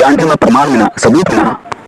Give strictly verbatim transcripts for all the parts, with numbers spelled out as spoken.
ᱟᱢ ᱴᱷᱮᱱ ᱢᱟ ᱯᱨᱚᱢᱟᱱ ᱢᱮᱱᱟᱜ, ᱥᱟᱹᱵᱩᱛ ᱢᱮᱱᱟᱜ᱾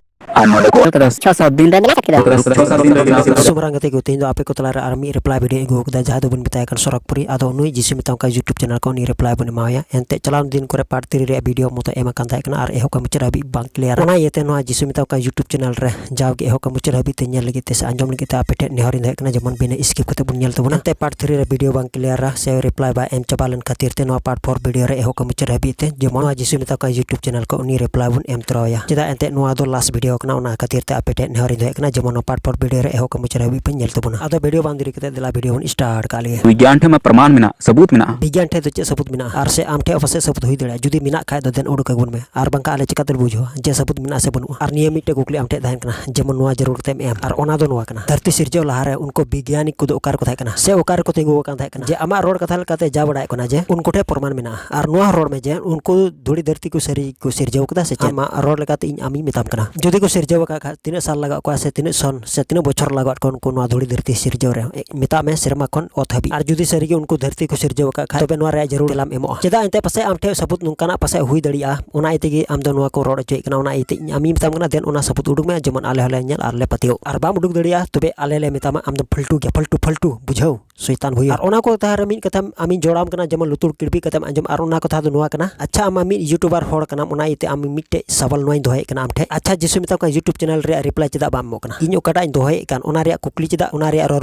ᱟᱨ ᱱᱚᱰᱮ ᱠᱚ ᱚᱞ ᱠᱟᱫᱟ ᱪᱷᱚ ᱥᱟᱛ ᱫᱤᱱ ᱨᱮ ᱢᱮᱱᱟᱜ ᱠᱮᱫᱟ᱾ ᱥᱩᱢᱨᱟᱝ ᱜᱟᱛᱮ ᱠᱚ, ᱛᱮᱦᱮᱧ ᱫᱚ ᱟᱯᱮ ᱠᱚ ᱛᱟᱞᱟᱨᱮ ᱟᱨ ᱢᱤᱫ ᱨᱤᱯᱞᱟᱭ ᱵᱷᱤᱰᱤᱭᱳ ᱟᱹᱜᱩ ᱟᱠᱟᱫᱟ, ᱡᱟᱦᱟᱸ ᱫᱚᱵᱚᱱ ᱢᱮᱛᱟᱭ ᱠᱟᱱ ᱥᱚᱨᱚᱜᱽᱯᱩᱨᱤ᱾ ᱟᱫᱚ ᱱᱩᱭ ᱡᱤᱥᱩ ᱢᱮᱛᱟᱣ ᱠᱟᱱ YouTube ᱪᱮᱱᱮᱞ ᱠᱚ ᱩᱱᱤ ᱨᱤᱯᱞᱟᱭ ᱵᱚᱱ ᱮᱢᱟᱣᱟᱭᱟ᱾ ᱮᱱᱛᱮ ᱪᱟᱞᱟᱣ ᱫᱤᱱ ᱠᱚᱨᱮ ᱯᱟᱨᱴ ᱛᱷᱨᱤ ᱨᱮᱭᱟᱜ ᱵᱷᱤᱰᱤᱭᱳ ᱢᱚᱛᱚ ᱮᱢ ᱟᱠᱟᱱ ᱛᱟᱦᱮᱸ ᱠᱟᱱᱟ ᱟᱨ ᱮᱦᱚᱵ ᱠᱷᱚᱱ ᱢᱩᱪᱟᱹᱫ ᱦᱟᱹᱵᱤᱡ ᱵᱟᱝ ᱠᱞᱤᱭᱟᱨ᱾ ᱚᱱᱟ ᱤᱭᱟᱹᱛᱮ ᱱᱚᱣᱟ ᱡᱤᱥᱩ ᱢᱮᱛᱟᱣ ᱠᱟᱱ YouTube ᱪᱮᱱᱮᱞ ᱨᱮ ᱡᱟᱣᱜᱮ ᱮᱦᱚᱵ ᱠᱷᱚᱱ ᱢᱩᱪᱟᱹᱫ ᱦᱟᱹᱵᱤᱡ ᱛᱮ ᱧᱮᱞ ᱞᱟᱹᱜᱤᱫ ᱛᱮ ᱥᱮ ᱟᱸᱡᱚᱢ ᱞᱟᱹᱜᱤᱫ ᱛᱮ ᱟᱯᱮ ᱴᱷᱮᱱ ᱱᱮᱦᱚᱨᱤᱧ ᱫᱚᱦᱚᱭᱮᱫ ᱠᱟᱱᱟ, ᱡᱮᱢᱚᱱ ᱵᱤᱱᱟᱹ skip ᱠᱟᱛᱮ ᱵᱚᱱ ᱧᱮᱞ ᱛᱟᱵᱚᱱᱟ᱾ ᱮᱱᱛᱮ ᱯᱟᱨᱴ ᱛᱷᱨᱤ ᱨᱮ ᱵᱷᱤᱰᱤᱭᱳ ᱵᱟᱝ ᱠᱞᱤᱭᱟᱨᱟ ᱥᱮ ᱨᱤᱯᱞᱟᱭ ᱵᱟᱭ ᱮᱢ ᱪᱟᱵᱟ ᱞᱮᱱ ᱠᱷᱟᱹᱛᱤᱨ ᱛᱮ ᱱᱚᱣᱟ ᱯᱟᱨᱴ ᱯᱷᱳᱨ ᱵᱷᱤᱰᱤᱭᱳ ᱨᱮ ᱮᱦᱚᱵ ᱠᱷᱚᱱ ᱢᱩᱪᱟᱹᱫ ᱦᱟᱹᱵᱤᱡ ᱛᱮ ᱡᱮᱢᱚᱱ ᱱᱚᱣᱟ ᱡᱤᱥᱩ ᱢᱮᱛᱟᱣ ᱠᱟᱱ YouTube ᱪᱮᱱᱮᱞ ᱠᱚ ᱩᱱᱤ ᱨᱤᱯᱞᱟᱭ ᱵᱚᱱ ᱮᱢ ᱛᱚᱨᱟᱣᱟᱭᱟ᱾ ᱪᱮᱫᱟᱜ ᱮᱱᱛᱮ ᱱᱚᱣᱟ ᱫᱚ ᱞᱟᱥᱴ ᱵᱷᱤᱰᱤᱭᱳ ᱠᱟᱱᱟ, ᱚᱱᱟ ᱠᱷᱟᱹᱛᱤᱨ ᱛᱮ ᱟᱯᱮ ᱴᱷᱮᱱ ᱱᱮᱦᱚᱨᱤᱧ ᱫᱚᱦᱚᱭᱮᱫ ᱠᱟᱱᱟ, ᱡᱮᱢᱚᱱ ᱱᱚᱣᱟ ᱯᱟᱨᱴ ᱯᱷᱳᱨ ᱵᱷᱤᱰᱤᱭᱳ ᱨᱮ ᱮᱦᱚᱵ ᱠᱷᱚᱱ ᱢᱩᱪᱟᱹᱫ ᱦᱟᱹᱵᱤᱡ ᱯᱮ ᱧᱮᱞ ᱛᱟᱵᱚᱱᱟ᱾ ᱟᱫᱚ ᱵᱷᱤᱰᱤᱭᱳ ᱵᱟᱝ ᱫᱮᱨᱤ ᱠᱟᱛᱮ ᱫᱮᱞᱟ ᱵᱷᱤᱰᱤᱭᱳ ᱵᱚᱱ ᱥᱴᱟᱨᱴ ᱠᱟᱜ ᱞᱮᱜᱮ᱾ ᱵᱤᱜᱽᱜᱟᱱ ᱴᱷᱮᱱ ᱢᱟ ᱯᱨᱚᱢᱟᱱ ᱢᱮᱱᱟᱜ, ᱥᱟᱹᱵᱩᱛ ᱢᱮᱱᱟᱜᱼᱟ᱾ ᱵᱤᱜᱽᱜᱟᱱ ᱴᱷᱮᱱ ᱫᱚ ᱪᱮᱫ ᱥᱟᱹᱵᱩᱛ ᱢᱮᱱᱟᱜᱼᱟ? ᱟᱨ ᱥᱮ ᱟᱢ ᱴᱷᱮᱱ ᱯᱟᱥᱮᱡ ᱥᱟᱹᱵᱩᱛ ᱦᱩᱭ ᱫᱟᱲᱮᱭᱟᱜᱼᱟ, ᱡᱩᱫᱤ ᱢᱮᱱᱟᱜ ᱠᱷᱟᱡ ᱫᱚ ᱫᱮᱱ ᱩᱰᱩᱠ ᱟᱵᱚᱱ ᱢᱮ, ᱟᱨ ᱵᱟᱝᱠᱷᱟᱱ ᱟᱞᱮ ᱪᱤᱠᱟᱹ ᱛᱮᱞᱮ ᱵᱩᱡᱷᱟᱹᱣᱟ ᱡᱮ ᱥᱟᱹᱵᱩᱛ ᱢᱮᱱᱟᱜᱼᱟ ᱥᱮ ᱵᱟᱹᱱᱩᱜᱼᱟ? ᱟᱨ ᱱᱤᱭᱟᱹ ᱢᱤᱫᱴᱮᱡ ᱠᱩᱠᱞᱤ ᱟᱢ ᱴᱷᱮᱱ ᱛᱟᱦᱮᱱ ᱠᱟᱱᱟ, ᱡᱮᱢᱚᱱ ᱱᱚᱣᱟ ᱡᱟᱹᱨᱩᱲ ᱠᱟᱛᱮᱢ ᱮᱢ, ᱟᱨ ᱚᱱᱟ ᱫᱚ ᱱᱚᱣᱟ ᱠᱟᱱᱟ, ᱫᱷᱟᱹᱨᱛᱤ ᱥᱤᱨᱡᱟᱹᱣ ᱞᱟᱦᱟᱨᱮ ᱩᱱᱠᱩ ᱵᱤᱜᱽᱜᱟᱱᱤ ᱠᱚᱫᱚ ᱚᱠᱟ ᱨᱮᱠᱚ ᱛᱟᱦᱮᱸ ᱠᱟᱱᱟ ᱥᱮ ᱚᱠᱟ ᱨᱮᱠᱚ ᱛᱤᱸᱜᱩ ᱟᱠᱟᱱ ᱛᱟᱦᱮᱸ ᱠᱟᱱᱟ? ᱡᱮ ᱟᱢᱟᱜ ᱨᱚᱲ ᱠᱟᱛᱷᱟ ᱞᱮᱠᱟᱛᱮ ᱡᱟ ᱵᱟᱲᱟᱭᱚᱜ ᱠᱟᱱᱟ ᱡᱮ ᱩᱱᱠᱩ ᱴᱷᱮᱱ ᱯᱨᱚᱢᱟᱱ ᱢᱮᱱᱟᱜᱼᱟ, ᱟᱨ ᱱᱚᱣᱟ ᱦᱚᱸ ᱨᱚᱲ ᱢᱮ ᱡᱮ ᱩᱱᱠᱩ ᱫᱷᱩᱲᱤ ᱫᱷᱟᱹᱨᱛᱤ ᱠᱚ ᱥᱟᱹᱨᱤ ᱠᱚ ᱥᱤᱨᱡᱟᱹᱣ ᱠᱟᱫᱟ ᱥᱮ ᱪᱮᱫ? ᱟᱢᱟᱜ ᱨᱚᱲ ᱞᱮᱠᱟᱛᱮ ᱤᱧ ᱟᱢᱤᱧ ᱢᱮᱛᱟᱢ ᱠᱟᱱᱟ, ᱡᱩᱫᱤ ᱠᱚ ᱥᱤᱨᱡᱟᱹᱣ ᱟᱠᱟᱫ ᱠᱷᱟᱡ ᱛᱤᱱᱟᱹᱜ ᱥᱟᱞ ᱞᱟᱜᱟᱣ ᱠᱚᱣᱟ ᱥᱮ ᱛᱤᱱᱟᱹᱜ ᱥᱚᱱ ᱥᱮ ᱛᱤᱱᱟᱹᱜ ᱵᱚᱪᱷᱚᱨ ᱞᱟᱜᱟᱣ ᱠᱚᱣᱟ ᱩᱱᱠᱩ ᱱᱚᱣᱟ ᱫᱷᱩᱲᱤ ᱫᱷᱟᱹᱨᱛᱤ ᱥᱤᱨᱡᱟᱹᱣ ᱨᱮ? ᱮ, ᱢᱮᱛᱟᱜ ᱢᱮ ᱥᱮᱨᱢᱟ ᱠᱷᱚᱱ ᱚᱛ ᱦᱟᱹᱵᱤᱡ᱾ ᱟᱨ ᱡᱩᱫᱤ ᱥᱟᱹᱨᱤᱜᱮ ᱩᱱᱠᱩ ᱫᱷᱟᱹᱨᱛᱤ ᱠᱚ ᱥᱤᱨᱡᱟᱹᱣ ᱟᱠᱟᱫ ᱠᱷᱟᱡ, ᱛᱚᱵᱮ ᱱᱚᱣᱟ ᱨᱮᱭᱟᱜ ᱡᱟᱹᱨᱩᱲ ᱛᱮᱞᱟᱢ ᱮᱢᱚᱜᱼᱟ᱾ ᱪᱮᱫᱟᱜ ᱮᱱᱛᱮ ᱯᱟᱥᱮᱡ ᱟᱢ ᱴᱷᱮᱱ ᱥᱟᱹᱵᱩᱛ ᱱᱚᱝᱠᱟᱱᱟᱜ ᱯᱟᱥᱮᱡ ᱦᱩᱭ ᱫᱟᱲᱮᱭᱟᱜᱼᱟ, ᱚᱱᱟ ᱤᱭᱟᱹ ᱛᱮᱜᱮ ᱟᱢ ᱫᱚ ᱱᱚᱣᱟ ᱠᱚ ᱨᱚᱲ ᱦᱚᱪᱚᱭᱮᱫ ᱠᱟᱱᱟ, ᱚᱱᱟ ᱤᱭᱟᱹᱛᱮ ᱤᱧ ᱟᱢᱤᱧ ᱢᱮᱛᱟᱢ ᱠᱟᱱᱟ, ᱫᱮᱱ ᱚᱱᱟ ᱥᱟᱹᱵᱩᱛ ᱩᱰᱩᱠ ᱢᱮ, ᱡᱮᱢᱚᱱ ᱟᱞᱮ ᱦᱚᱸᱞᱮ ᱧᱮᱞ ᱟᱨ ᱞᱮ ᱯᱟᱹᱛᱭᱟᱹᱣ᱾ ᱟᱨ ᱵᱟᱢ ᱩᱰᱩᱠ ᱫᱟᱲᱮᱭᱟᱜᱼᱟ, ᱛᱚᱵᱮ ᱟᱞᱮ ᱞᱮ ᱢᱮᱛᱟᱢᱟ ᱟᱢ ᱫᱚ ᱯᱷᱟᱞᱛᱩ ᱜᱮᱭᱟ, ᱯᱷᱟᱞᱛᱩ, ᱯᱷᱟᱞᱛᱩ, ᱵᱩᱡᱷᱟᱹᱣ? ᱥᱚᱭᱛᱟᱱ ᱦᱩᱭᱩᱜ᱾ ᱟᱨ ᱚᱱᱟ ᱠᱚ ᱠᱟᱛᱷᱟ ᱨᱮ ᱢᱤᱫ ᱠᱟᱛᱷᱟ ᱟᱢᱤᱧ ᱡᱚᱲᱟᱣᱟᱢ ᱠᱟᱱᱟ, ᱡᱮᱢᱚᱱ ᱞᱩᱛᱩᱨ ᱠᱤᱲᱵᱤ ᱠᱟᱛᱮᱢ ᱟᱸᱡᱚᱢ, ᱟᱨ ᱚᱱᱟ ᱠᱟᱛᱷᱟ ᱫᱚ ᱱᱚᱣᱟ ᱠᱟᱱᱟ, ᱟᱪᱪᱷᱟ, ᱟᱢ ᱢᱟ ᱢᱤᱫ YouTuber ᱦᱚᱲ ᱠᱟᱱᱟᱢ, ᱚᱱᱟ ᱤᱭᱟᱹᱛᱮ ᱟᱢ ᱢᱤᱫᱴᱮᱡ ᱥᱟᱣᱟᱞ ᱱᱚᱣᱟᱧ ᱫᱚᱦᱚᱭᱮᱫ ᱠᱟᱱᱟ ᱟᱢ ᱴᱷᱮᱱ, ᱟᱪᱪᱷᱟ, ᱡᱤᱥᱩ ᱢᱮᱛᱟᱢ ᱠᱟᱱᱟ YouTube ᱪᱮᱱᱮᱞ ᱨᱮᱭᱟᱜ ᱨᱤᱯᱞᱟᱭ ᱪᱮᱫᱟᱜ ᱵᱟᱢ ᱮᱢᱚᱜ ᱠᱟᱱᱟ? ᱤᱧ ᱚᱠᱟᱴᱟᱜ ᱤᱧ ᱫᱚᱦᱚᱭᱮᱫ ᱠᱟᱱ, ᱚᱱᱟ ᱨᱮᱭᱟᱜ ᱠᱩᱠᱞᱤ ᱪᱮᱫᱟᱜ, ᱚᱱᱟ ᱨᱮᱭᱟᱜ ᱨᱚᱲ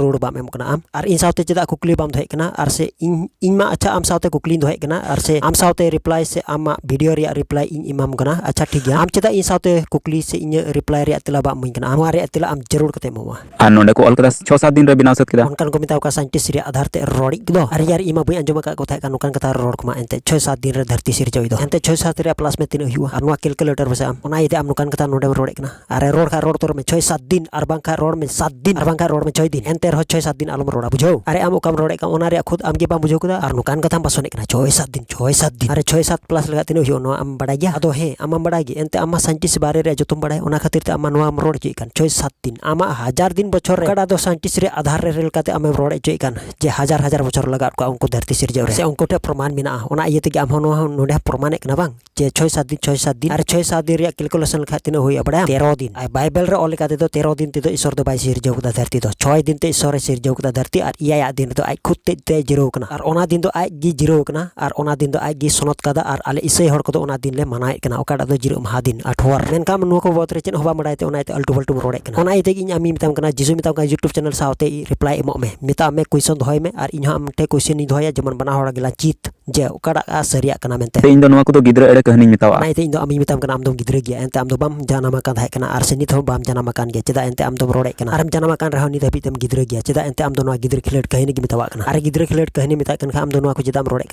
ᱨᱩᱣᱟᱹᱲ ᱵᱟᱢ ᱮᱢᱚᱜ ᱠᱟᱱᱟ ᱟᱢ? ᱟᱨ ᱤᱧ ᱥᱟᱶᱛᱮ ᱪᱮᱫᱟᱜ ᱠᱩᱠᱞᱤ ᱵᱟᱢ ᱫᱚᱦᱚᱭᱮᱫ ᱠᱟᱱᱟ? ᱟᱨ ᱥᱮ ᱤᱧ, ᱤᱧ ᱢᱟ ᱟᱪᱪᱷᱟ ᱟᱢ ᱥᱟᱶᱛᱮ ᱠᱩᱠᱞᱤᱧ ᱫᱚᱦᱚᱭᱮᱫ ᱠᱟᱱᱟ, ᱟᱨ ᱥᱮ ᱟᱢ ᱥᱟᱶᱛᱮ ᱨᱤᱯᱞᱟᱭ ᱥᱮ ᱟᱢᱟᱜ ᱵᱷᱤᱰᱤᱭᱳ ᱨᱮᱭᱟᱜ ᱨᱤᱯᱞᱟᱭ ᱤᱧ ᱮᱢᱟᱢ ᱠᱟᱱᱟ, ᱟᱪᱪᱷᱟ, ᱴᱷᱤᱠ ᱜᱮᱭᱟ, ᱟᱢ ᱪᱮᱫᱟᱜ ᱤᱧ ᱥᱟᱶᱛᱮ ᱠᱩᱠᱞᱤ ᱥᱮ ᱤᱧᱟᱹᱜ ᱨᱤᱯᱞᱟᱭ ᱨᱮᱭᱟᱜ ᱛᱮᱞᱟ ᱵᱟᱢ ᱤᱢᱟᱹᱧ ᱠᱟᱱᱟ? ᱱᱚᱣᱟ ᱨᱮᱭᱟᱜ ᱛᱮᱞᱟ ᱟᱢ ᱡᱟᱹᱨᱩᱲ ᱠᱟᱛᱮᱢ ᱮᱢᱚᱜᱼᱟ᱾ ᱟᱨ ᱱᱚᱰᱮ ᱠᱚ ᱚᱞ ᱠᱟᱫᱟ ᱪᱷᱚ ᱥᱟᱛ ᱫᱤᱱ ᱨᱮ ᱵᱮᱱᱟᱣ ᱥᱟᱹᱛ ᱠᱮᱫᱟ᱾ ᱚᱱᱠᱟᱱ ᱠᱚ ᱢᱮᱛᱟᱣ ᱠᱚᱣᱟ scientist ᱨᱮᱭᱟᱜ ᱟᱫᱷᱟᱨ ᱛᱮ ᱨᱚᱲᱤᱡ ᱫᱚ᱾ ᱟᱨ ᱭᱟᱨ, ᱤᱧ ᱢᱟ ᱵᱟᱹᱧ ᱟᱸᱡᱚᱢ ᱟᱠᱟᱫ ᱠᱚ ᱛᱟᱦᱮᱸ ᱠᱟᱱ ᱱᱚᱝᱠᱟᱱ ᱠᱟᱛᱷᱟ ᱨᱚᱲ ᱠᱚᱢᱟ᱾ ᱮᱱᱛᱮ ᱪᱷᱚᱭ ᱥᱟᱛ ᱫᱤᱱ ᱨᱮ ᱫᱷᱟᱹᱨᱛᱤ ᱥᱤᱨᱡᱟᱹᱣ ᱫᱚ᱾ ᱮᱱᱛᱮ ᱪᱷᱚᱭ ᱥᱟᱛ ᱨᱮᱭᱟᱜ plus ᱢᱮ ᱛᱤᱱᱟᱹᱜ ᱦᱩᱭᱩᱜᱼᱟ? ᱟᱨ ᱱᱚᱣᱟ calculator ᱢᱮᱥᱮ ᱟᱢ᱾ ᱚᱱᱟ ᱤᱭᱟᱹᱛᱮ ᱟᱢ ᱱᱚᱝᱠᱟᱱ ᱠᱟᱛᱷᱟ ᱱᱚᱰᱮᱢ ᱨᱚᱲᱮᱫ ᱠᱟᱱᱟ᱾ ᱟᱨᱮ ᱨᱚᱲ ᱠᱷᱟᱡ ᱨᱚᱲ ᱩᱛᱟᱹᱨ ᱢᱮ ᱪᱷᱚᱭ ᱥᱟᱛ ᱫᱤᱱ, ᱟᱨ ᱵᱟᱝᱠᱷᱟᱡ ᱨᱚᱲ ᱢᱮ ᱥᱟᱛ ᱫᱤᱱ, ᱟᱨ ᱵᱟᱝᱠᱷᱟᱡ ᱨᱚᱲ ᱢᱮ ᱪᱷᱚᱭ ᱫᱤᱱ᱾ ᱮᱱᱛᱮ ᱨᱮᱦᱚᱸ ᱪᱷᱚᱭ ᱥᱟᱛ ᱫᱤᱱ ᱟᱞᱚᱢ ᱨᱚᱲᱟ, ᱵᱩᱡᱷᱟᱹᱣ? ᱟᱨᱮ ᱟᱢ ᱚᱠᱟᱢ ᱨᱚᱲᱮᱫ ᱠᱟᱱ ᱚᱱᱟ ᱨᱮᱭᱟᱜ ᱠᱷᱩᱫ ᱟᱢ ᱜᱮ ᱵᱟᱢ ᱵᱩᱡᱷᱟᱹᱣ ᱠᱮᱫᱟ? ᱟᱨ ᱱᱚᱝᱠᱟᱱ ᱠᱟᱛᱷᱟᱢ ᱵᱟᱥᱚᱱᱮᱫ ᱠᱟᱱᱟ ᱪᱷᱚᱭ ᱥᱟᱛ ᱫᱤᱱ, ᱪᱷᱚᱭ ᱥᱟᱛ ᱫᱤᱱ᱾ ᱟᱨᱮ ᱪᱷᱚᱭ ᱥᱟᱛ plus ᱞᱟᱜᱟᱜ ᱛᱤᱱᱟᱹᱜ ᱦᱩᱭᱩᱜᱼᱟ ᱱᱚᱣᱟ ᱟᱢ ᱵᱟᱰᱟᱭ ᱜᱮᱭᱟ? ᱟᱫᱚ ᱦᱮᱸ, ᱟᱢ ᱢᱟᱢ ᱵᱟᱰᱟᱭ ᱜᱮ᱾ ᱮᱱᱛᱮ ᱟᱢ ᱢᱟ scientist ᱵᱟᱨᱮ ᱨᱮ ᱡᱚᱛᱚᱢ ᱵᱟᱰᱟᱭ, ᱚᱱᱟ ᱠᱷᱟᱹᱛᱤᱨ ᱛᱮ ᱟᱢ ᱢᱟ ᱱᱚᱣᱟᱢ ᱨᱚᱲ ᱦᱚᱪᱚᱭᱮᱫ ᱠᱟᱱ᱾ ᱪᱷᱚᱭ ᱥᱟᱛ ᱫᱤᱱ, ᱟᱢᱟᱜ ᱦᱟᱡᱟᱨ ᱫᱤᱱ ᱵᱚᱪᱷᱚᱨ ᱨᱮ ᱚᱠᱟᱴᱟᱜ ᱫᱚ scientist ᱨᱮ ᱟᱫᱷᱟᱨ ᱨᱮ ᱨᱮᱞ ᱠᱟᱛᱮ ᱟᱢᱮᱢ ᱨᱚᱲ ᱦᱚᱪᱚᱭᱮᱫ ᱠᱟᱱ᱾ ᱡᱮ ᱦᱟᱡᱟᱨ ᱦᱟᱡᱟᱨ ᱵᱚᱪᱷᱚᱨ ᱞᱟᱜᱟᱣ ᱠᱚᱣᱟ ᱩᱱᱠᱩ ᱫᱷᱟᱹᱨᱛᱤ ᱥᱤᱨᱡᱟᱹᱣ ᱨᱮ, ᱥᱮ ᱩᱱᱠᱩ ᱴᱷᱮᱱ ᱯᱨᱚᱢᱟᱱ ᱢᱮᱱᱟᱜᱼᱟ᱾ ᱚᱱᱟ ᱤᱭᱟᱹ ᱛᱮᱜᱮ ᱟᱢ ᱦᱚᱸ ᱱᱚᱣᱟ ᱦᱚᱸ ᱱᱚᱰᱮ ᱯᱨᱚᱢᱟᱱᱮᱫ ᱠᱟᱱᱟ ᱵᱟᱝ, ᱡᱮ ᱪᱷᱚᱭ ᱥᱟᱛ ᱫᱤᱱ, ᱪᱷᱚᱭ ᱥᱟᱛ ᱫᱤᱱ, ᱟᱨ ᱪᱷᱚᱭ ᱥᱟᱛ ᱫᱤᱱ ᱨᱮᱭᱟᱜ calculation ᱞᱮᱠᱷᱟᱡ ᱛᱤᱱᱟᱹᱜ ᱦᱩᱭᱩᱜᱼᱟ ᱵᱟᱲᱟᱭᱟᱢ? ᱛᱮᱨᱚ ᱫᱤᱱ᱾ ᱟᱨ ᱵᱟᱭᱵᱮᱞ ᱨᱮ ᱚᱞ ᱞᱮᱠᱟ ᱛᱮᱫᱚ ᱛᱮᱨᱚ ᱫᱤᱱ ᱛᱮᱫᱚ ᱤᱥᱚᱨ ᱫᱚ ᱵᱟᱭ ᱥᱤᱨᱡᱟᱹᱣ ᱠᱟᱫᱟ ᱫᱷᱟᱹᱨᱛᱤ ᱫᱚ᱾ ᱪᱷᱚᱭ ᱫᱤᱱ ᱛᱮ ᱤᱥᱚᱨ ᱮ ᱥᱤᱨᱡᱟᱹᱣ ᱠᱟᱫᱟ ᱫᱷᱟᱹᱨᱛᱤ, ᱟᱨ ᱮᱭᱟᱭᱟᱜ ᱫᱤᱱ ᱨᱮᱫᱚ ᱟᱡ ᱠᱷᱩᱫ ᱛᱮ ᱛᱮ ᱡᱤᱨᱟᱹᱣ ᱠᱟᱱᱟ, ᱟᱨ ᱚᱱᱟ ᱫᱤᱱ ᱫᱚ ᱟᱡ ᱜᱮ ᱡᱤᱨᱟᱹᱣ ᱠᱟᱱᱟ, ᱟᱨ ᱚᱱᱟ ᱫᱤᱱ ᱫᱚ ᱟᱡ ᱜᱮ ᱥᱚᱱᱚᱛ ᱠᱟᱫᱟ, ᱟᱨ ᱟᱞᱮ ᱤᱥᱟᱹᱭ ᱦᱚᱲ ᱠᱚᱫᱚ ᱚᱱᱟ ᱫᱤᱱ ᱞᱮ ᱢᱟᱱᱟᱣᱮᱫ ᱠᱟᱱᱟ, ᱚᱠᱟᱴᱟᱜ ᱫᱚ ᱡᱤᱨᱟᱹᱜ ᱢᱟᱦᱟ ᱫᱤᱱ, ᱟᱴᱷᱣᱟᱨ᱾ ᱢᱮᱱᱠᱷᱟᱱ ᱱᱚᱣᱟ ᱠᱚ ᱵᱟᱵᱚᱫ ᱨᱮ ᱪᱮᱫ ᱦᱚᱸ ᱵᱟᱢ ᱵᱟᱲᱟᱭ ᱛᱮ ᱚᱱᱟ ᱤᱭᱟᱹᱛᱮ ᱟᱞᱴᱩ ᱯᱷᱟᱞᱴᱩᱢ ᱨᱚᱲᱮᱫ ᱠᱟᱱᱟ᱾ ᱚᱱᱟ ᱤᱭᱟᱹ ᱛᱮᱜᱮ ᱤᱧ ᱟᱢᱤᱧ ᱢᱮᱛᱟᱢ ᱠᱟᱱᱟ, ᱡᱤᱥᱩ ᱢᱮᱛᱟᱢ ᱠᱟᱱᱟ YouTube channel ᱥᱟᱶᱛᱮ reply ᱮᱢᱚᱜ ᱢᱮ, ᱢᱮᱛᱟᱜ ᱢᱮ question ᱫᱚᱦᱚᱭ ᱢᱮ, ᱟᱨ ᱤᱧ ᱦᱚᱸ ᱟᱢ ᱴᱷᱮᱱ question ᱤᱧ ᱫᱚᱦᱚᱭᱟ, ᱡᱮᱢᱚᱱ ᱵᱟᱱᱟ ᱦᱚᱲ ᱜᱮᱞᱟᱝ ᱪᱮᱫ ᱡᱮ ᱚᱠᱟᱴᱟᱜ ᱥᱟᱹᱨᱤᱭᱟᱜ ᱠᱟᱱᱟ ᱢᱮᱱᱛᱮ᱾ ᱤᱧ ᱫᱚ ᱱᱚᱣᱟ ᱠᱚᱫᱚ ᱜᱤᱫᱽᱨᱟᱹ ᱮᱲᱮ ᱠᱟᱹᱦᱱᱤᱧ ᱢᱮᱛᱟᱣᱟᱜᱼᱟ᱾ ᱚᱱᱟ ᱤᱭᱟᱹᱛᱮ ᱤᱧ ᱫᱚ ᱟᱢᱤᱧ ᱢᱮᱛᱟᱢ ᱠᱟᱱᱟ, ᱟᱢ ᱫᱚᱢ ᱜᱤᱫᱽᱨᱟᱹ ᱜᱮᱭᱟ, ᱮᱱᱛᱮ ᱟᱢ ᱫᱚ ᱵᱟᱢ ᱡᱟᱱᱟᱢ ᱟᱠᱟᱱ ᱛᱟᱦᱮᱸ ᱠᱟᱱᱟ, ᱟᱨ ᱥᱮ ᱱᱤᱛ ᱦᱚᱸ ᱵᱟᱢ ᱡᱟᱱᱟᱢ ᱟᱠᱟᱱ ᱜᱮᱭᱟ᱾ ᱪᱮᱫᱟᱜ ᱮᱱᱛᱮ ᱟᱢ ᱫᱚᱢ ᱨᱚᱲᱮᱫ ᱠᱟᱱᱟ? ᱟᱨᱮᱢ ᱡᱟᱱᱟᱢ ᱟᱠᱟᱱ ᱨᱮᱦᱚᱸ ᱱᱤᱛ ᱦᱟᱹᱵᱤᱡ ᱛᱮᱢ ᱜᱤᱫᱽᱨᱟᱹ ᱜᱮᱭᱟ᱾ ᱪᱮᱫᱟᱜ ᱮᱱᱛᱮ ᱟᱢ ᱫᱚ ᱱᱚᱣᱟ ᱜᱤᱫᱽᱨᱟᱹ ᱠᱷᱮᱞᱳᱰ ᱠᱟᱹᱦᱱᱤ ᱜᱮ ᱢᱮᱛᱟᱣᱟᱜ ᱠᱟᱱᱟ? ᱟᱨᱮ ᱜᱤᱫᱽᱨᱟᱹ ᱠᱷᱮᱞᱳᱰ ᱠᱟᱹᱦᱱᱤ ᱢᱮᱛᱟᱜ ᱠᱟᱱ ᱠᱷᱟᱱ ᱟᱢ ᱫᱚ ᱱᱚᱣᱟ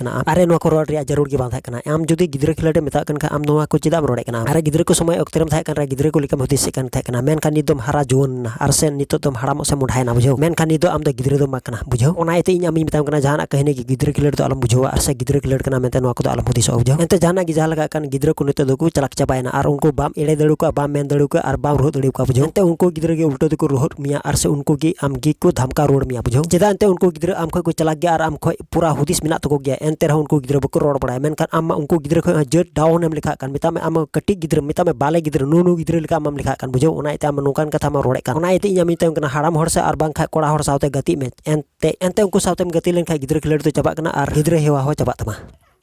ᱠᱚ ᱨᱚᱲ ᱨᱮᱭᱟᱜ ᱡᱟᱹᱨᱩᱲ ᱜᱮ ᱵᱟᱝ ᱛᱟᱦᱮᱸ ᱠᱟᱱᱟ᱾ ᱟᱢ ᱡᱩᱫᱤ ᱜᱤᱫᱽᱨᱟᱹ ᱠᱷᱮᱞᱳᱰ ᱮᱢ ᱢᱮᱛᱟᱜ ᱠᱟᱱ ᱠᱷᱟᱱ ᱟᱢ ᱱᱚᱣᱟ ᱠᱚ ᱪᱮᱫᱟᱜ ᱮᱢ ᱨᱚᱲᱮᱫ ᱠᱟᱱᱟ? ᱟᱨᱮ ᱜᱤᱫᱽᱨᱟᱹ ᱠᱚ ᱥᱚᱢᱚᱭ ᱚᱠᱛᱮ ᱨᱮᱢ ᱛᱟᱦᱮᱸ ᱠᱟᱱ ᱨᱮ ᱜᱤᱫᱽᱨᱟᱹ ᱠᱚ ᱞᱮᱠᱟᱢ ᱦᱩᱫᱤᱥᱮᱫ ᱠᱟᱱ ᱛᱟᱦᱮᱸ ᱠᱟᱱᱟ, ᱢᱮᱱᱠᱷᱟᱱ ᱱᱤᱛ ᱫᱚᱢ ᱦᱟᱨᱟ ᱡᱩᱣᱟᱹᱱ ᱮᱱᱟ, ᱟᱨ ᱥᱮ ᱱᱤᱛᱚᱜ ᱫᱚᱢ ᱦᱟᱲᱟᱢᱚᱜ ᱥᱮ ᱢᱚᱰᱷᱟᱭᱮᱱᱟ, ᱵᱩᱡᱷᱟᱹᱣ? ᱢᱮᱱᱠᱷᱟᱱ ᱱᱤᱛ ᱫᱚ ᱟᱢ ᱫᱚ ᱜᱤᱫᱽᱨᱟᱹ ᱫᱚ ᱵᱟᱝ ᱠᱟᱱᱟ, ᱵᱩᱡᱷᱟᱹᱣ? ᱚᱱᱟ ᱤᱭᱟᱹᱛᱮ ᱤᱧ ᱟᱢᱤᱧ ᱢᱮᱛᱟᱢ ᱠᱟᱱᱟ, ᱡᱟᱦᱟᱱᱟᱜ ᱠᱟᱹᱦᱱᱤ ᱜᱮ ᱜᱤᱫᱽᱨᱟᱹ ᱠᱷᱮᱞᱳᱰ ᱫᱚ ᱟᱞᱚᱢ ᱵᱩᱡᱷᱟᱹᱣᱟ, ᱟᱨ ᱥᱮ ᱜᱤᱫᱽᱨᱟᱹ ᱠᱷᱮᱞᱳᱰ ᱠᱟᱱᱟ ᱢᱮᱱᱛᱮ ᱱᱚᱣᱟ ᱠᱚᱫᱚ ᱟᱞᱚᱢ ᱦᱩᱫᱤᱥᱚᱜᱼᱟ, ᱵᱩᱡᱷᱟᱹᱣ? ᱮᱱᱛᱮ ᱡᱟᱦᱟᱱᱟᱜ ᱜᱮ ᱡᱟᱦᱟᱸ ᱞᱮᱠᱟᱜ ᱠᱟᱱ, ᱜᱤᱫᱽᱨᱟᱹ ᱠᱚ ᱱᱤᱛᱚᱜ ᱫᱚᱠᱚ ᱪᱟᱞᱟᱠ ᱪᱟᱵᱟᱭᱮᱱᱟ, ᱟᱨ ᱩᱱᱠᱩ ᱵᱟᱢ ᱮᱲᱮ ᱫᱟᱲᱮ ᱟᱠᱚᱣᱟ, ᱵᱟᱢ ᱢᱮᱱ ᱫᱟᱲᱮ ᱟᱠᱚᱣᱟ, ᱟᱨ ᱵᱟᱢ ᱨᱩᱦᱩᱫ ᱫᱟᱲᱮ ᱟᱠᱚᱣᱟ, ᱵᱩᱡᱷᱟᱹᱣ? ᱮᱱᱛᱮ ᱩᱱᱠᱩ ᱜᱤᱫᱽᱨᱟᱹ ᱜᱮ ᱩᱞᱴᱟᱹ ᱛᱮᱠᱚ ᱨᱩᱦᱩᱫ ᱢᱮᱭᱟ, ᱟᱨ ᱥᱮ ᱩᱱᱠᱩ ᱜᱮ ᱟᱢ ᱜᱮᱠᱚ ᱫᱷᱟᱢᱠᱟᱣ ᱨᱩᱣᱟᱹᱲ ᱢᱮᱭᱟ, ᱵᱩᱡᱷᱟᱹᱣ? ᱪᱮᱫᱟᱜ ᱮᱱᱛᱮ ᱩᱱᱠᱩ ᱜᱤᱫᱽᱨᱟᱹ ᱟᱢ ᱠᱷᱚᱡ ᱠᱚ ᱪᱟᱞᱟᱠ ᱜᱮᱭᱟ, ᱟᱨ ᱟᱢ ᱠᱷᱚᱡ ᱯᱩᱨᱟ ᱦᱩᱫᱤᱥ ᱢᱮᱱᱟᱜ ᱛᱟᱠᱚ ᱜᱮᱭᱟ, ᱮᱱᱛᱮ ᱨᱮᱦᱚᱸ ᱩᱱᱠᱩ ᱜᱤᱫᱽᱨᱟᱹ ᱵᱟᱠᱚ ᱨᱚᱲ ᱵᱟᱲᱟᱭᱟ᱾ ᱢᱮᱱᱠᱷᱟᱱ ᱟᱢ ᱢᱟ ᱩᱱᱠᱩ ᱜᱤᱫᱽᱨᱟᱹ ᱠᱷᱚᱡ ᱦᱚᱸ ᱡᱟᱹᱛ down ᱮᱢ ᱞᱮᱠᱷᱟᱜ ᱠᱟᱱ, ᱢᱮᱛᱟᱜ ᱢᱮ ᱟᱢ ᱠᱟᱹᱴᱤᱡ ᱜᱤᱫᱽᱨᱟᱹ, ᱢᱮᱛᱟᱜ ᱢᱮ ᱵᱟᱞᱮ ᱜᱤᱫᱽᱨᱟᱹ, ᱱᱩ ᱱᱩ ᱜᱤᱫᱽᱨᱟᱹ ᱞᱮᱠᱟ ᱟᱢ ᱢᱟᱢ ᱞᱮᱠᱷᱟᱜ ᱠᱟᱱ, ᱵᱩᱡᱷᱟᱹᱣ? ᱚᱱᱟ ᱤᱭᱟᱹᱛᱮ ᱟᱢ ᱱᱚᱝᱠᱟᱱ ᱠᱟᱛᱷᱟ ᱢᱟ ᱨᱚᱲᱮᱫ ᱠᱟᱱ᱾ ᱚᱱᱟ ᱤᱭᱟᱹᱛᱮ ᱤᱧ ᱟᱢᱤᱧ ᱢᱮᱛᱟᱢ ᱠᱟᱱᱟ, ᱦᱟᱲᱟᱢ ᱦᱚᱲ ᱥᱟᱶ ᱟᱨ ᱵᱟᱝᱠᱷᱟᱡ ᱠᱚᱲᱟ ᱦᱚᱲ ᱥᱟᱶᱛᱮ ᱜᱟᱛᱮᱜ ᱢᱮ᱾ ᱮᱱᱛᱮ, ᱮᱱᱛᱮ ᱩᱱᱠᱩ ᱥᱟᱶᱛᱮᱢ ᱜᱟᱛᱮ ᱞᱮᱱᱠᱷᱟᱡ ᱜᱤᱫᱽᱨᱟᱹ ᱠᱷᱮᱞᱳᱰ ᱫᱚ ᱪᱟᱵᱟᱜ ᱠᱟᱱᱟ ᱟᱨ ᱜᱤᱫᱽᱨᱟᱹ ᱦᱮᱣᱟ ᱦᱚᱸ ᱪᱟᱵᱟᱜ ᱛᱟᱢᱟ᱾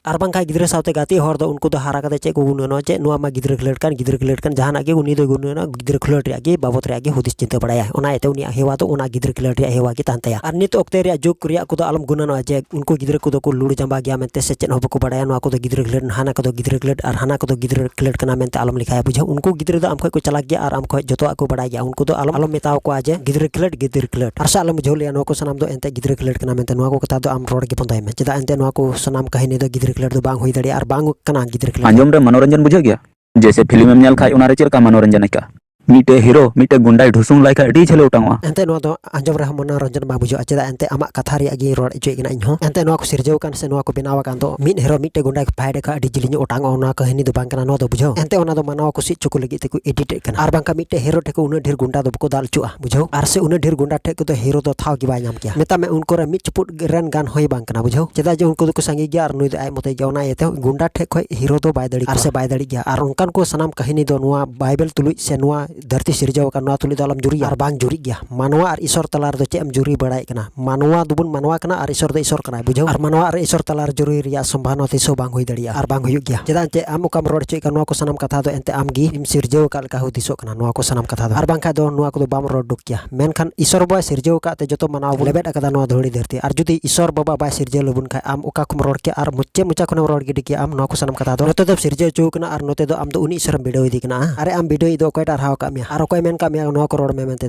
ᱟᱨ ᱵᱟᱝᱠᱷᱟᱡ ᱜᱤᱫᱽᱨᱟᱹ ᱥᱟᱶᱛᱮ ᱜᱟᱛᱮᱜ ᱦᱚᱲ ᱫᱚ ᱩᱱᱠᱩ ᱫᱚ ᱦᱟᱨᱟ ᱠᱟᱛᱮ ᱪᱮᱫ ᱠᱚ ᱜᱩᱱᱟᱹᱱᱚᱜᱼᱟ? ᱪᱮᱫ ᱱᱚᱣᱟ ᱢᱟ ᱜᱤᱫᱽᱨᱟᱹ ᱠᱷᱮᱞᱳᱰ ᱠᱟᱱ, ᱜᱤᱫᱽᱨᱟᱹ ᱠᱷᱮᱞᱳᱰ ᱠᱟᱱ, ᱡᱟᱦᱟᱱᱟᱜ ᱜᱮ ᱩᱱᱤ ᱫᱚᱭ ᱜᱩᱱᱟᱹᱱᱚᱜᱼᱟ ᱜᱤᱫᱽᱨᱟᱹ ᱠᱷᱮᱞᱳᱰ ᱨᱮᱭᱟᱜ ᱜᱮ ᱵᱟᱵᱚᱫ ᱨᱮᱭᱟᱜ ᱜᱮ ᱦᱩᱫᱤᱥ ᱪᱤᱱᱛᱟᱹ ᱵᱟᱲᱟᱭᱟ᱾ ᱚᱱᱟ ᱤᱭᱟᱹᱛᱮ ᱩᱱᱤᱭᱟᱜ ᱦᱮᱣᱟ ᱫᱚ ᱚᱱᱟ ᱜᱤᱫᱽᱨᱟᱹ ᱠᱷᱮᱞᱳᱰ ᱨᱮᱭᱟᱜ ᱦᱮᱣᱟ ᱜᱮ ᱛᱟᱦᱮᱱ ᱛᱟᱭᱟ᱾ ᱟᱨ ᱱᱤᱛ ᱚᱠᱛᱮ ᱨᱮᱭᱟᱜ ᱡᱩᱜᱽ ᱨᱮᱭᱟᱜ ᱠᱚᱫᱚ ᱟᱞᱚᱢ ᱜᱩᱱᱟᱹᱱᱚᱜᱼᱟ ᱡᱮ ᱩᱱᱠᱩ ᱜᱤᱫᱽᱨᱟᱹ ᱠᱚᱫᱚ ᱠᱚ ᱞᱩᱲᱩ ᱡᱟᱸᱵᱟ ᱜᱮᱭᱟ ᱢᱮᱱᱛᱮ ᱥᱮ ᱪᱮᱫ ᱦᱚᱸ ᱵᱟᱠᱚ ᱵᱟᱲᱟᱭᱟ, ᱱᱚᱣᱟ ᱠᱚᱫᱚ ᱜᱤᱫᱽᱨᱟᱹ ᱠᱷᱮᱞᱳᱰ, ᱦᱟᱱᱟ ᱠᱚᱫᱚ ᱜᱤᱫᱽᱨᱟᱹ ᱠᱷᱮᱞᱳᱰ ᱟᱨ ᱦᱟᱱᱟ ᱠᱚᱫᱚ ᱜᱤᱫᱽᱨᱟᱹ ᱠᱷᱮᱞᱳᱰ ᱠᱟᱱᱟ ᱢᱮᱱᱛᱮ ᱟᱞᱚᱢ ᱞᱮᱠᱷᱟᱭᱟ, ᱵᱩᱡᱷᱟᱹᱣ? ᱩᱱᱠᱩ ᱜᱤᱫᱽᱨᱟᱹ ᱫᱚ ᱟᱢ ᱠᱷᱚᱡ ᱠᱚ ᱪᱟᱞᱟᱠ ᱜᱮᱭᱟ ᱟᱨ ᱟᱢ ᱠᱷᱚᱡ ᱡᱚᱛᱚᱣᱟᱜ ᱠᱚ ᱵᱟᱲᱟᱭ ᱜᱮᱭᱟ᱾ ᱩᱱᱠᱩ ᱫᱚ ᱟᱞᱚᱢ, ᱟᱞᱚᱢ ᱢᱮᱛᱟᱣ ᱠᱚᱣᱟ ᱡᱮ ᱜᱤᱫᱽᱨᱟᱹ ᱠᱷᱮᱞᱳᱰ, ᱜᱤᱫᱽᱨᱟᱹ ᱠᱷᱮᱞᱳᱰ᱾ ᱟᱨ ᱥᱮ ᱟᱞᱚᱢ ᱵᱩᱡᱷᱟᱹᱣ ᱞᱮᱭᱟ, ᱱᱚᱣᱟ ᱠᱚ ᱥᱟᱱᱟᱢ ᱫᱚ ᱮᱱᱛᱮ ᱜᱤᱫᱽᱨᱟᱹ ᱠᱷᱮᱞᱳᱰ ᱠᱟᱱᱟ ᱢᱮᱱᱛᱮ ᱱᱚᱣᱟ ᱠᱚ ᱠᱟᱛᱷᱟ ᱫᱚ ᱟᱢ ᱨᱚᱲ ᱜᱮ ᱵᱚᱱᱫᱚᱭ ᱢᱮ᱾ ᱪᱮᱫᱟᱜ ᱮᱱᱛᱮ ᱱᱚᱣᱟ ᱠᱚ ᱥᱟᱱᱟᱢ ᱠᱟᱹᱦᱱᱤ ᱫᱚ ᱜᱤᱫᱽᱨᱟᱹ ᱠᱷᱮᱞᱳᱰ ᱫᱚ ᱵᱟᱝ ᱦᱩᱭ ᱫᱟᱲᱮᱭᱟᱜᱼᱟ ᱟᱨ ᱵᱟᱝ ᱠᱟᱱᱟ ᱜᱤᱫᱽᱨᱟᱹ ᱠᱷᱮᱞᱳᱰ᱾ ᱟᱸᱡᱚᱢ ᱨᱮ ᱢᱚᱱᱳᱨᱚᱧᱡᱚᱱ ᱵᱩᱡᱷᱟᱹᱜ ᱜᱮᱭᱟ᱾ ᱡᱮᱭᱥᱮ film ᱮᱢ ᱧᱮᱞ ᱠᱷᱟᱡ ᱚᱱᱟ ᱨᱮ ᱪᱮᱫ ᱞᱮᱠᱟ ᱢᱚᱱᱳᱨᱚᱧᱡᱚᱱ ᱟᱹᱭᱠᱟᱹᱜᱼᱟ? ᱢᱤᱫᱴᱮᱡ ᱦᱤᱨᱳ ᱢᱤᱫᱴᱮᱡ ᱜᱩᱱᱰᱟᱭ ᱰᱷᱩᱥᱩᱝ ᱞᱟᱭ ᱠᱷᱟᱡ ᱟᱹᱰᱤ ᱡᱷᱟᱹᱞᱮ ᱚᱴᱟᱝᱚᱜᱼᱟ᱾ ᱮᱱᱛᱮ ᱱᱚᱣᱟ ᱫᱚ ᱟᱸᱡᱚᱢ ᱨᱮᱦᱚᱸ ᱢᱚᱱᱳᱨᱚᱧᱡᱚᱱ ᱵᱟᱝ ᱵᱩᱡᱷᱟᱹᱜᱼᱟ, ᱪᱮᱫᱟᱜ ᱮᱱᱛᱮ ᱟᱢᱟᱜ ᱠᱟᱛᱷᱟ ᱨᱮᱭᱟᱜ ᱜᱮᱧ ᱨᱚᱲ ᱦᱚᱪᱚᱭᱮᱫ ᱠᱟᱱᱟ ᱤᱧ ᱦᱚᱸ᱾ ᱮᱱᱛᱮ ᱱᱚᱣᱟ ᱠᱚ ᱥᱤᱨᱡᱟᱹᱣ ᱟᱠᱟᱱ ᱥᱮ ᱱᱚᱣᱟ ᱠᱚ ᱵᱮᱱᱟᱣ ᱟᱠᱟᱱ ᱫᱚ ᱢᱤᱫ ᱦᱤᱨᱳ ᱢᱤᱫᱴᱮᱡ ᱜᱩᱱᱰᱟᱭ ᱯᱷᱟᱭᱤᱴ ᱠᱷᱟᱡ ᱟᱹᱰᱤ ᱡᱤᱞᱤᱧ ᱚᱴᱟᱝᱚᱜᱼᱟ, ᱚᱱᱟ ᱠᱟᱹᱦᱱᱤ ᱫᱚ ᱵᱟᱝ ᱠᱟᱱᱟ ᱱᱚᱣᱟ ᱫᱚ, ᱵᱩᱡᱷᱟᱹᱣ᱾ ᱮᱱᱛᱮ ᱚᱱᱟ ᱫᱚ ᱢᱟᱱᱟᱣ ᱠᱚ ᱥᱤᱫ ᱦᱚᱪᱚ ᱠᱚ ᱞᱟᱹᱜᱤᱫ ᱛᱮᱠᱚ ᱮᱰᱤᱴ ᱮᱫ ᱠᱟᱱᱟ, ᱟᱨ ᱵᱟᱝᱠᱷᱟᱱ ᱢᱤᱫᱴᱮᱡ ᱦᱤᱨᱳ ᱴᱷᱮᱡ ᱠᱷᱚᱡ ᱩᱱᱟᱹᱜ ᱰᱷᱮᱨ ᱜᱩᱱᱰᱟ ᱫᱚ ᱵᱟᱠᱚ ᱫᱟᱞ ᱦᱚᱪᱚᱜᱼᱟ, ᱵᱩᱡᱷᱟᱹᱣ᱾ ᱟᱨ ᱥᱮ ᱩᱱᱟᱹᱜ ᱰᱷᱮᱨ ᱜᱩᱱᱰᱟ ᱴᱷᱮᱡ ᱠᱷᱚᱡ ᱫᱚ ᱦᱤᱨᱳ ᱫᱚ ᱛᱷᱟᱣ ᱜᱮ ᱵᱟᱭ ᱧᱟᱢ ᱠᱮᱭᱟ᱾ ᱢᱮᱛᱟᱜ ᱢᱮ ᱩᱱᱠᱩ ᱨᱮ ᱢᱤᱫ ᱪᱩᱯᱩᱫ ᱨᱮᱱ ᱜᱟᱱ ᱦᱚᱸᱭ ᱵᱟᱝ ᱠᱟᱱᱟ, ᱵᱩᱡᱷᱟᱹᱣ᱾ ᱪᱮᱫᱟᱜ ᱡᱮ ᱩᱱᱠᱩ ᱫᱚᱠᱚ ᱥᱟᱸᱜᱮ ᱜᱮᱭᱟ ᱟᱨ ᱱᱩᱭ ᱫᱚ ᱟᱡ ᱢᱚᱛᱚ ᱜᱮᱭᱟ, ᱚᱱᱟ ᱤᱭᱟᱹᱛᱮ ᱜᱩᱱᱰᱟ ᱴᱷᱮᱡ ᱠᱷᱚᱡ ᱦᱤᱨᱳ ᱫᱚ ᱵᱟᱭ ᱫᱟᱲᱮ ᱟᱨ ᱥᱮ ᱵᱟᱭ ᱫᱟᱲᱮᱜ ᱜᱮᱭᱟ᱾ ᱟᱨ ᱚᱱᱠᱟᱱ ᱠᱚ ᱥᱟᱱᱟᱢ ᱠᱟᱹᱦᱱᱤ ᱫᱚ ᱱᱚᱣᱟ ᱵᱟᱭᱵᱮᱞ ᱛᱩᱞᱩᱡ ᱥᱮ ᱱᱚᱣᱟ ᱫᱷᱟᱹᱨᱛᱤ ᱥᱤᱨᱡᱟᱹᱣ ᱟᱠᱟᱱ ᱱᱚᱣᱟ ᱛᱩᱞᱩᱡ ᱫᱚ ᱟᱞᱚᱢ ᱡᱩᱨᱤᱭᱟ ᱟᱨ ᱵᱟᱝ ᱡᱩᱨᱤᱜ ᱜᱮᱭᱟ᱾ ᱢᱟᱱᱣᱟ ᱟᱨ ᱤᱥᱚᱨ ᱛᱟᱞᱟ ᱨᱮᱫᱚ ᱪᱮᱫ ᱮᱢ ᱡᱩᱨᱤ ᱵᱟᱲᱟᱭᱮᱫ ᱠᱟᱱᱟ? ᱢᱟᱱᱣᱟ ᱫᱚᱵᱚᱱ ᱢᱟᱱᱣᱟ ᱠᱟᱱᱟ ᱟᱨ ᱤᱥᱚᱨ ᱫᱚ ᱤᱥᱚᱨ ᱠᱟᱱᱟᱭ, ᱵᱩᱡᱷᱟᱹᱣ᱾ ᱟᱨ ᱢᱟᱱᱣᱟ ᱟᱨ ᱤᱥᱚᱨ ᱛᱟᱞᱟ ᱨᱮ ᱡᱩᱨᱤ ᱨᱮᱭᱟᱜ ᱥᱚᱢᱵᱷᱟᱵᱚᱱᱟ ᱛᱤᱥ ᱦᱚᱸ ᱵᱟᱝ ᱦᱩᱭ ᱫᱟᱲᱮᱭᱟᱜᱼᱟ ᱟᱨ ᱵᱟᱝ ᱦᱩᱭᱩᱜ ᱜᱮᱭᱟ᱾ ᱪᱮᱫᱟᱜ ᱮᱱᱛᱮ ᱟᱢ ᱚᱠᱟᱢ ᱨᱚᱲ ᱦᱚᱪᱚᱭᱮᱫ ᱠᱟᱱ ᱱᱚᱣᱟ ᱠᱚ ᱥᱟᱱᱟᱢ ᱠᱟᱛᱷᱟ ᱫᱚ ᱮᱱᱛᱮ ᱟᱢ ᱜᱮ ᱮᱢ ᱥᱤᱨᱡᱟᱹᱣ ᱟᱠᱟᱫ ᱞᱮᱠᱟ ᱦᱩᱫᱤᱥᱚᱜ ᱠᱟᱱᱟ ᱱᱚᱣᱟ ᱠᱚ ᱥᱟᱱᱟᱢ ᱠᱟᱛᱷᱟ ᱫᱚ, ᱟᱨ ᱵᱟᱝᱠᱷᱟᱡ ᱫᱚ ᱱᱚᱣᱟ ᱠᱚᱫᱚ ᱵᱟᱢ ᱨᱚᱲ ᱩᱰᱩᱠ ᱠᱮᱭᱟ᱾ ᱢᱮᱱᱠᱷᱟᱱ ᱤᱥᱚᱨ ᱵᱟᱵᱟᱭ ᱥᱤᱨᱡᱟᱹᱣ ᱟᱠᱟᱫ ᱛᱮ ᱡᱚᱛᱚ ᱢᱟᱱᱣᱟ ᱵᱚᱱ ᱞᱮᱵᱮᱫ ᱟᱠᱟᱫᱟ ᱱᱚᱣᱟ ᱫᱷᱩᱲᱤ ᱫᱷᱟᱹᱨᱛᱤ᱾ ᱟᱨ ᱡᱩᱫᱤ ᱤᱥᱚᱨ ᱵᱟᱵᱟ ᱵᱟᱭ ᱥᱤᱨᱡᱟᱹᱣ ᱞᱮᱵᱚᱱ ᱠᱷᱟᱡ ᱟᱢ ᱚᱠᱟ ᱠᱷᱚᱱ ᱨᱚᱲ ᱠᱮᱭᱟ ᱟᱨ ᱢᱚᱪᱟ ᱢᱚᱪᱟ ᱠᱷᱚᱱᱮᱢ ᱨᱚᱲ ᱜᱤᱰᱤ ᱠᱮᱭᱟ ᱟᱢ ᱱᱚᱣᱟ ᱠᱚ ᱥᱟᱱᱟᱢ ᱠᱟᱛᱷᱟ ᱫᱚ? ᱱᱚᱛᱮ ᱫᱚᱢ ᱥᱤᱨᱡᱟᱹᱣ ᱦᱚᱪᱚ ᱠᱟᱱᱟ ᱟᱨ ᱱᱚᱛᱮ ᱫᱚ ᱟᱢ ᱫᱚ ᱩᱱᱤ ᱤᱥᱚᱨᱮᱢ ᱵᱤᱰᱟᱹᱣ ᱤᱫᱤ ᱠᱟᱱᱟ᱾ ᱟᱨᱮ ᱟᱢ ᱵᱤᱰᱟᱹᱣ ᱤᱫ ᱫᱚ ᱚᱠᱚᱭ ᱴᱟᱜ ᱦᱟᱨᱟᱣ ᱟᱠᱟᱫ ᱢᱮᱭᱟ? ᱟᱨ ᱚᱠᱚᱭ ᱢᱮᱱ ᱠᱟᱜ ᱢᱮᱭᱟ ᱱᱚᱣᱟ ᱠᱚ ᱨᱚᱲ ᱢᱮ ᱢᱮᱱᱛᱮ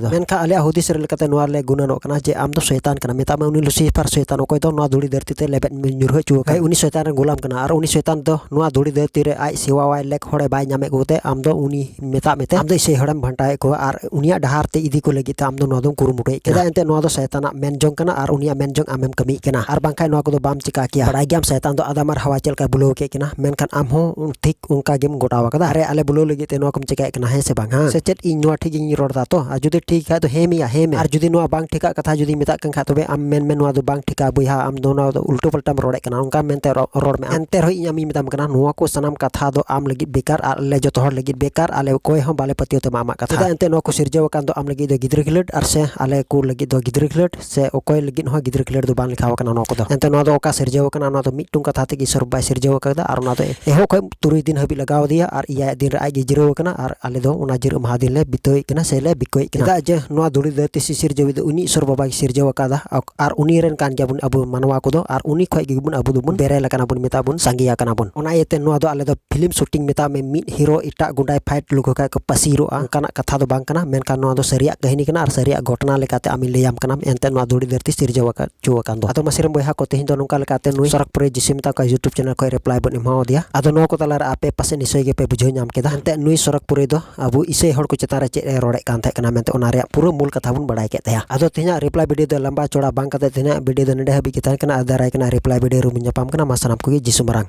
ᱫᱚ? ᱢᱮᱱᱠᱷᱟᱱ ᱟᱞᱮᱭᱟᱜ ᱦᱩᱫᱤᱥ ᱨᱮ ᱞᱮᱠᱟᱛᱮ ᱱᱚᱣᱟ ᱞᱮ ᱜᱩᱱᱟᱹᱱᱚᱜ ᱠᱟᱱᱟ ᱡᱮ ᱟᱢ ᱫᱚ ᱥᱚᱭᱛᱟᱱ ᱠᱟᱱᱟ᱾ ᱢᱮᱛᱟᱜ ᱢᱮ ᱩᱱᱤ ᱞᱩᱥᱤᱯᱷᱟᱨ ᱥᱚᱭᱛᱟᱱ ᱚᱠᱚᱭ ᱫᱚ ᱱᱚᱣᱟ ᱫᱷᱩᱲᱤ ᱫᱷᱟᱹᱨᱛᱤ ᱛᱮ ᱞᱮᱵᱮᱫ ᱧᱩᱨᱦᱟᱹ ᱦᱚᱪᱚ ᱟᱠᱟᱫ ᱩᱱᱤ ᱥᱚᱭᱛᱟᱱ ᱨᱮᱱ ᱜᱩᱞᱟᱢ ᱠᱟᱱᱟ᱾ ᱟᱨ ᱩᱱᱤ ᱥᱚᱭᱛᱟᱱ ᱫᱚ ᱱᱚᱣᱟ ᱫᱷᱩᱲᱤ ᱫᱷᱟᱹᱨᱛᱤ ᱨᱮ ᱟᱡ ᱥᱮᱣᱟᱣᱟᱭ ᱞᱮᱠ ᱦᱚᱲᱮ ᱵᱟᱭ ᱧᱟᱢᱮᱫ ᱠᱚᱛᱮ ᱟᱢ ᱫᱚ ᱩᱱᱤ ᱢᱮᱛᱟᱜ ᱢᱮᱛᱮ ᱟᱢ ᱫᱚ ᱤᱥᱟᱹᱭ ᱦᱚᱲᱮᱢ ᱵᱷᱟᱱᱴᱟᱣᱮᱫ ᱠᱚᱣᱟ ᱟᱨ ᱩᱱᱤᱭᱟᱜ ᱰᱟᱦᱟᱨ ᱛᱮ ᱤᱫᱤ ᱠᱚ ᱞᱟᱹᱜᱤᱫ ᱛᱮ ᱟᱢ ᱫᱚ ᱱᱚᱣᱟ ᱫᱚᱢ ᱠᱩᱨᱩᱢᱩᱴᱩᱭᱮᱫ ᱠᱟᱱᱟ᱾ ᱪᱮᱫᱟᱜ ᱮᱱᱛᱮ ᱱᱚᱣᱟ ᱫᱚ ᱥᱚᱭᱛᱟᱱᱟᱜ ᱢᱮᱱ ᱡᱚᱝ ᱠᱟᱱᱟ ᱟᱨ ᱩᱱᱤᱭᱟᱜ ᱢᱮᱱ ᱡᱚᱝ ᱟᱢᱮᱢ ᱠᱟᱹᱢᱤᱭᱮᱫ ᱠᱟᱱᱟ, ᱟᱨ ᱵᱟᱝᱠᱷᱟᱡ ᱱᱚᱣᱟ ᱠᱚᱫᱚ ᱵᱟᱢ ᱪᱤᱠᱟ ᱠᱮᱭᱟ᱾ ᱵᱟᱲᱟᱭ ᱜᱮᱭᱟᱢ ᱥᱚᱭᱛᱟᱱ ᱫᱚ ᱟᱫᱟᱢ ᱟᱨ ᱦᱟᱣᱟ ᱪᱮᱫ ᱞᱮᱠᱟᱭ ᱵᱩᱞᱟᱹᱣ ᱠᱮᱫ ᱠᱤᱱᱟ, ᱢᱮᱱᱠᱷᱟᱱ ᱟᱢ ᱦᱚᱸ ᱴᱷᱤᱠ ᱚᱱᱠᱟ ᱜᱮᱢ ᱜᱚᱴᱟᱣ ᱟᱠᱟᱫᱟ᱾ ᱟᱨᱮ ᱟᱞᱮ ᱵᱩᱞᱟᱹᱣ ᱞᱟᱹᱜᱤᱫ ᱛᱮ ᱱᱚᱣᱟ ᱠᱚᱢ ᱪᱤᱠᱟᱭᱮᱫ ᱠᱟᱱᱟ, ᱦᱮᱸ ᱥᱮ ᱵᱟᱝ? ᱦᱮᱸ ᱥᱮ ᱪᱮᱫ? ᱤᱧ ᱱᱚᱣᱟ ᱴᱷᱤᱠ ᱤᱧ ᱨᱚᱲ ᱫᱟ ᱛᱚ? ᱟᱨ ᱡᱩᱫᱤ ᱴᱷᱤᱠ ᱠᱷᱟᱡ ᱫᱚ ᱦᱮᱸ ᱢᱮᱭᱟ, ᱦᱮᱸ ᱢᱮ᱾ ᱟᱨ ᱡᱩᱫᱤ ᱱᱚᱣᱟ ᱵᱟᱝ ᱴᱷᱤᱠᱟᱜ ᱠᱟᱛᱷᱟ ᱡᱩᱫᱤ ᱢᱮᱛᱟᱜ ᱠᱟᱱ ᱠᱷᱟᱡ ᱛᱚᱵᱮ ᱟᱢ ᱢᱮᱱ ᱢᱮ ᱱᱚᱣᱟ ᱫᱚ ᱵᱟᱝ ᱴᱷᱤᱠᱟ ᱵᱚᱭᱦᱟ, ᱟᱢ ᱫᱚ ᱱᱚᱣᱟ ᱫᱚ ᱩᱞᱴᱟᱹ ᱯᱟᱞᱴᱟᱢ ᱨᱚᱲᱮᱫ ᱠᱟᱱᱟ, ᱚᱱᱠᱟ ᱢᱮᱱᱛᱮ ᱨᱚ-, ᱨᱚᱲ ᱢᱮ᱾ ᱮᱱᱛᱮ ᱨᱮᱦᱚᱸ ᱤᱧ ᱟᱢᱤᱧ ᱢᱮᱛᱟᱢ ᱠᱟᱱᱟ ᱱᱚᱣᱟ ᱠᱚ ᱥᱟᱱᱟᱢ ᱠᱟᱛᱷᱟ ᱫᱚ ᱟᱢ ᱞᱟᱹᱜᱤᱫ ᱵᱮᱠᱟᱨ ᱟᱨ ᱟᱞᱮ ᱡᱚᱛᱚ ᱦᱚᱲ ᱞᱟᱹᱜᱤᱫ ᱵᱮᱠᱟᱨ, ᱟᱞᱮ ᱚᱠᱚᱭ ᱦᱚᱸ ᱵᱟᱞᱮ ᱯᱟᱹᱛᱭᱟᱹᱣ ᱛᱟᱢᱟ ᱟᱢᱟᱜ ᱠᱟᱛᱷᱟ᱾ ᱪᱮᱫᱟᱜ ᱮᱱᱛᱮ ᱱᱚᱣᱟ ᱠᱚ ᱥᱤᱨᱡᱟᱹᱣ ᱟᱠᱟᱱ ᱫᱚ ᱟᱢ ᱞᱟᱹᱜᱤᱫ ᱫᱚ ᱜᱤᱫᱽᱨᱟᱹ ᱠᱷᱮᱞᱳᱰ ᱟᱨ ᱥᱮ ᱟᱞᱮ ᱠᱚ ᱞᱟᱹᱜᱤᱫ ᱫᱚ ᱜᱤᱫᱽᱨᱟᱹ ᱠᱷᱮᱞᱳᱰ ᱥᱮ ᱚᱠᱚᱭ ᱞᱟᱹᱜᱤᱫ ᱦᱚᱸ ᱜᱤᱫᱽᱨᱟᱹ ᱠᱷᱮᱞᱳᱰ ᱫᱚ ᱵᱟᱝ ᱞᱮᱠᱷᱟᱣ ᱟᱠᱟᱱᱟ ᱱᱚᱣᱟ ᱠᱚᱫᱚ᱾ ᱮᱱᱛᱮ ᱱᱚᱣᱟ ᱫᱚ ᱚᱠᱟ ᱥᱤᱨᱡᱟᱹᱣ ᱟᱠᱟᱱᱟ ᱚᱱᱟ ᱫᱚ ᱢᱤᱫᱴᱩᱝ ᱠᱟᱛᱷᱟ ᱛᱮᱜᱮ ᱤᱥᱚᱨ ᱵᱟᱵᱟᱭ ᱥᱤᱨᱡᱟᱹᱣ ᱟᱠᱟᱫᱟ ᱟᱨ ᱚᱱᱟ ᱫᱚ ᱮᱦᱚᱵ ᱠᱷᱚᱡ ᱛᱩᱨᱩᱭ ᱫᱤᱱ ᱦᱟᱹᱵᱤᱡ ᱞᱟᱜᱟᱣ ᱟᱫᱮᱭᱟ ᱟᱨ ᱮᱭᱟᱭ ᱫᱤᱱ ᱨᱮ ᱟᱡ ᱜᱮ ᱡᱤᱨᱟᱹᱣ ᱟᱠᱟᱱᱟ ᱟᱨ ᱟᱞᱮ ᱫᱚ ᱚᱱᱟ ᱡᱤᱨᱟᱹᱜ ᱢᱟᱦᱟ ᱫᱤᱱ ᱞᱮ ᱵᱤᱛᱟᱹᱣᱮᱫ ᱠᱟᱱᱟ ᱥᱮ ᱞᱮ ᱵᱤᱠᱚᱭᱮᱫ ᱠᱟᱱᱟ᱾ ᱪᱮᱫᱟᱜ ᱡᱮ ᱱᱚᱣᱟ ᱫᱷᱩᱲᱤ ᱫᱷᱟᱹᱨᱛᱤ ᱥᱤᱥᱤᱨ ᱡᱟᱹᱣᱤ ᱫᱚ ᱩᱱᱤ ᱤᱥᱚᱨ ᱵᱟᱵᱟ ᱜᱮ ᱥᱤᱨᱡᱟᱹᱣ ᱟᱠᱟᱫᱟ, ᱟᱨ ᱩᱱᱤ ᱨᱮᱱ ᱠᱟᱱ ᱜᱮᱭᱟᱵᱚᱱ ᱟᱵᱚ ᱢᱟᱱᱣᱟ ᱠᱚᱫᱚ, ᱟᱨ ᱩᱱᱤ ᱠᱷᱚᱡ ᱜᱮᱵᱚᱱ ᱟᱵᱚ ᱫᱚᱵᱚᱱ ᱵᱮᱨᱮᱞ ᱟᱠᱟᱱᱟ ᱵᱚᱱ, ᱢᱮᱛᱟᱜ ᱵᱚᱱ ᱥᱟᱸᱜᱮ ᱟᱠᱟᱱᱟ ᱵᱚᱱ᱾ ᱚᱱᱟ ᱤᱭᱟᱹᱛᱮ ᱱᱚᱣᱟ ᱫᱚ ᱟᱞᱮ ᱫᱚ ᱯᱷᱤᱞᱢ ᱥᱩᱴᱤᱝ ᱢᱮᱛᱟᱜ ᱢᱮ, ᱢᱤᱫ ᱦᱤᱨᱳ ᱮᱴᱟᱜ ᱜᱩᱸᱰᱟᱭ ᱯᱷᱟᱭᱤᱴ ᱞᱮᱠᱚ ᱠᱷᱟᱡ ᱠᱚ ᱯᱟᱹᱥᱤᱨᱚᱜᱼᱟ, ᱚᱱᱠᱟᱱᱟᱜ ᱠᱟᱛᱷᱟ ᱫᱚ ᱵᱟᱝ ᱠᱟᱱᱟ᱾ ᱢᱮᱱᱠᱷᱟᱱ ᱱᱚᱣᱟ ᱫᱚ ᱥᱟᱹᱨᱤᱭᱟᱜ ᱠᱟᱹᱦᱱᱤ ᱠᱟᱱᱟ ᱟᱨ ᱥᱟᱹᱨᱤᱭᱟᱜ ᱜᱷᱚᱴᱚᱱᱟ ᱞᱮᱠᱟᱛᱮ ᱟᱢᱤᱧ ᱞᱟᱹᱭᱟᱢ ᱠᱟᱱᱟ᱾ ᱮᱱᱛᱮ ᱱᱚᱣᱟ ᱫᱷᱩᱲᱤ ᱫᱷᱟᱹᱨᱛᱤ ᱥᱤᱨᱡᱟᱹᱣ ᱟᱠᱟᱫ ᱪᱚ ᱟᱠᱟᱱ ᱫᱚ᱾ ᱟᱫᱚ ᱢᱟᱥᱮ ᱨᱮᱱ ᱵᱚᱭᱦᱟ ᱠᱚ, ᱛᱮᱦᱮᱧ ᱫᱚ ᱱᱚᱝᱠᱟ ᱞᱮᱠᱟᱛᱮ ᱱᱩᱭ ᱥᱚᱨᱚᱜᱽᱯᱩᱨᱤ ᱡᱤᱥᱩ ᱢᱮᱛᱟ ᱠᱚᱣᱟ YouTube ᱪᱮᱱᱮᱞ ᱠᱷᱚᱱ ᱨᱤᱯᱞᱟᱭ ᱵᱚᱱ ᱮᱢᱟᱣᱟᱫᱮᱭᱟ᱾ ᱟᱫᱚ ᱱᱚᱣᱟ ᱠᱚ ᱛᱟᱞᱟᱨᱮ ᱟᱯᱮ ᱯᱟᱥᱮᱡ ᱱᱤᱥᱪᱚᱭ ᱜᱮᱯᱮ ᱵᱩᱡᱷᱟᱹᱣ ᱧᱟᱢ ᱠᱮᱫᱟ᱾ ᱮᱱᱛᱮ ᱱᱩᱭ ᱥᱚᱨᱚᱜᱽᱯᱩᱨᱤ ᱫᱚ ᱟᱵᱚ ᱤᱥᱟᱹᱭ ᱦᱚᱲ ᱠᱚ ᱪᱮᱛᱟᱱ ᱨᱮ ᱪᱮᱫ ᱮ ᱨᱚᱲᱮᱫ ᱠᱟᱱ ᱛᱟᱦᱮᱸ ᱠᱟᱱᱟ ᱢᱮᱱᱛᱮ, ᱚᱱᱟ ᱨᱮᱭᱟᱜ ᱯᱩᱨᱟᱹ ᱢᱩᱞ ᱠᱟᱛᱷᱟ ᱵᱚᱱ ᱵᱟᱲᱟᱭ ᱠᱮᱫ ᱛᱟᱭᱟ᱾ ᱟᱫᱚ ᱛᱮᱦᱮᱧᱟᱜ reply video ᱫᱚ ᱞᱟᱢᱵᱟ ᱪᱚᱲᱟ ᱵᱟᱝ ᱠᱟᱛᱮ ᱛᱮᱦᱮᱧᱟᱜ video ᱫᱚ ᱱᱚᱰᱮ ᱦᱟᱹᱵᱤᱡ ᱜᱮ ᱛᱟᱦᱮᱱ ᱠᱟᱱᱟ᱾ ᱟᱨ ᱫᱟᱨᱟᱭ ᱠᱟᱱᱟ reply video ᱨᱮᱵᱚᱱ ᱧᱟᱯᱟᱢ ᱠᱟᱱᱟ᱾ ᱢᱟ ᱥᱟᱱᱟᱢ ᱠᱚᱜᱮ ᱡᱤᱥᱩ ᱢᱟᱨᱟᱝ᱾